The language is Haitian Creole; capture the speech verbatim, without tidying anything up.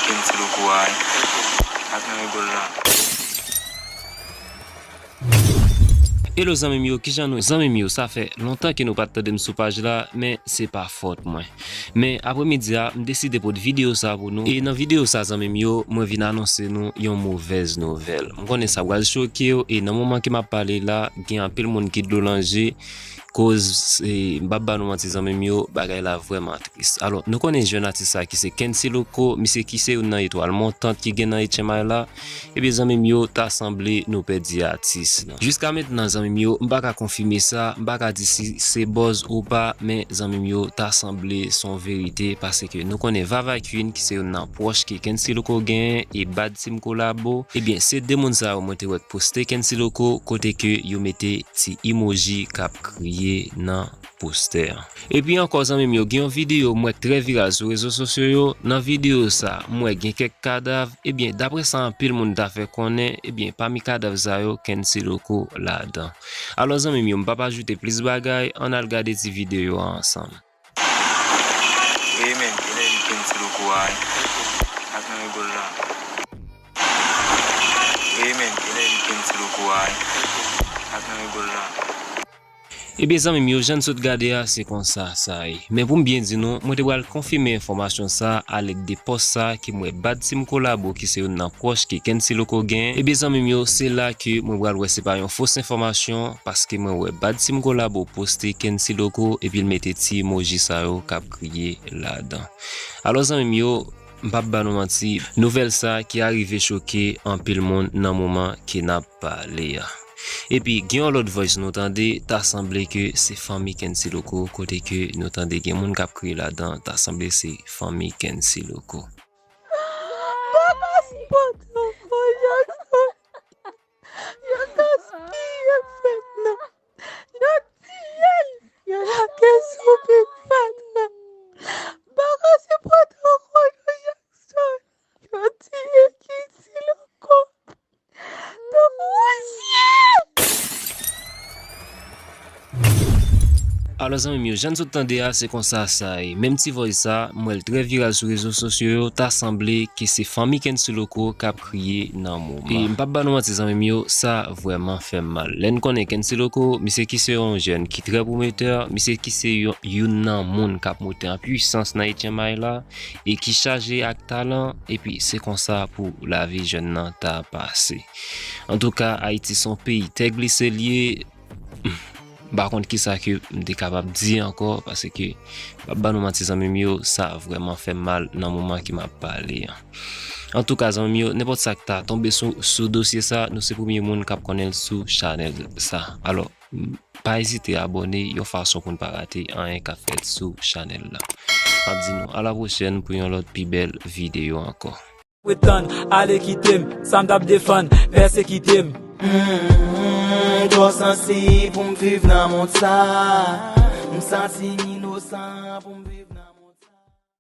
Ti loko a, wi. Ak nan rigòl la. Hello zanmi m yo, kijan nou? Zanmi m yo, sa fè lontan ke nou pa t tande m sou paj la, men se pa fòt mwen. Men apremidi a, m deside pot videyo sa pou nou. E nan videyo sa, zanmi m yo, mwen vin anonse nou yon movèz nouvèl. M konnen sa pral choke w, e nan moman ke m ap pale la, gen anpil moun ki dlo nan je, koz, e, m p ap ba nou manti, zanmi m yo, bagay la vrèman tris. Alò, nou konnen jèn atis sa ki se Kency Loco, misye ki se youn nan etwal montant ki gen nan H M I la, ebyen, zanmi m yo, ta sanble nou pèdi atis lan. Jiska mentnan, zanmi m yo, m pa ka konfime sa, m pa ka di si se buzz ou pa, men, zanmi m yo, ta sanble se yon verite, paske nou konnen Vava Queen, ki se youn nan pwòch ke Kency Loco genyen, e Bad Team Kolabo, ebyen, se de moun sa yo mwen te wè k poste Kency Loco, kote ke yo mete ti emoji k ap kriye nan postè an. Epi ankò, zanmi m yo, gen yon videyo m wè k trè viral sou rezo sosyo yo. Nan videyo sa, m wè gen kèk kadav. Ebyen, daprè sa anpil moun ta fè konnen, ebyen, pami kadav sa yo, Kency Loco ladan. Alò, zanmi m yo, m p ap ajoute plis bagay, ann al gade ti videyo a ansanm. Wi, men, e lè li Kency Loco a, wi. Ak nan rigòl la. Wi, men, e lè li Kency Loco a, wi. Ak nan rigòl la. Ebyen, zanmi m yo, jan n sot gade a, se konsa sa ye. Men pou m byen di nou, mwen te pral konfime enfòmasyon sa a alèd de pòs sa ke m wè Bad Team Kolabo, ki se youn nan pwòch ke Kency Loco genyen. Ebyen, zanmi m yo, se la ke mwen pral wè se pa yon fos enfòmasyon, paske mwen wè Bad Team Kolabo poste Kency Loco, epi l mete ti emoji sa yo k ap kriye ladan. Alò, zanmi m yo, m p ap ba nou manti, nouvèl sa ki arive choke anpil moun nan moman ke n ap pale a. Epi, gen yon lòt voice nou tande, ta sanble ke se fanmi Kency Loco, kote ke nou tande gen moun k ap kriye ladan, ta sanble se fanmi Kency Loco. Papa, sipòte w, Jackson. Yo gaspiye fèt lan. Yo tiye l. Yo lage sou pit fèt lan. Bagay se pòtokòl yo Jackson. Yo tiye Kency Loco. Tankou yon chyen. Alò, zanmi m yo, jan n sot tande a, se konsa sa ye. Menm ti voice sa, m wè l trè viral sou rezo sosyo yo, ta sanble ke se fanmi Kency Loco k ap kriye nan moman. E m p ap ba nou manti, zanmi m yo, sa vrèman fè m mal. Lè n konnen Kency Loco, misye ki se yon jèn ki trè pwometè, misye ki se yon, youn nan moun k ap monte an pwisans nan H M I la, e ki chaje ak talan, epi se konsa pou lavi jèn nan ta pase. Antouka, Ayiti se yon peyi tè glise l ye, m pa konn kisa ke m te kapab di ankò, paske, m p ap ba nou manti, zanmi m yo, sa vrèman fè m mal nan moman ke m ap pale an. Antouka, zanmi m yo, nenpòt sa k ta tonbe sou, sou dosye sa, nou se premye moun k ap konnen l sou chanèl sa. Alò, m, pa ezite abòne yon fason pou n pa rate anyen k ap fèt sou chanèl la. M ap di nou a la pwochèn pou yon lòt pi bèl videyo ankò. Pretann, ale kite m, sa m t ap defann, pèsekite m. Mm, twò sansib pou m viv nan mond sa. M santi m inosan pou m viv.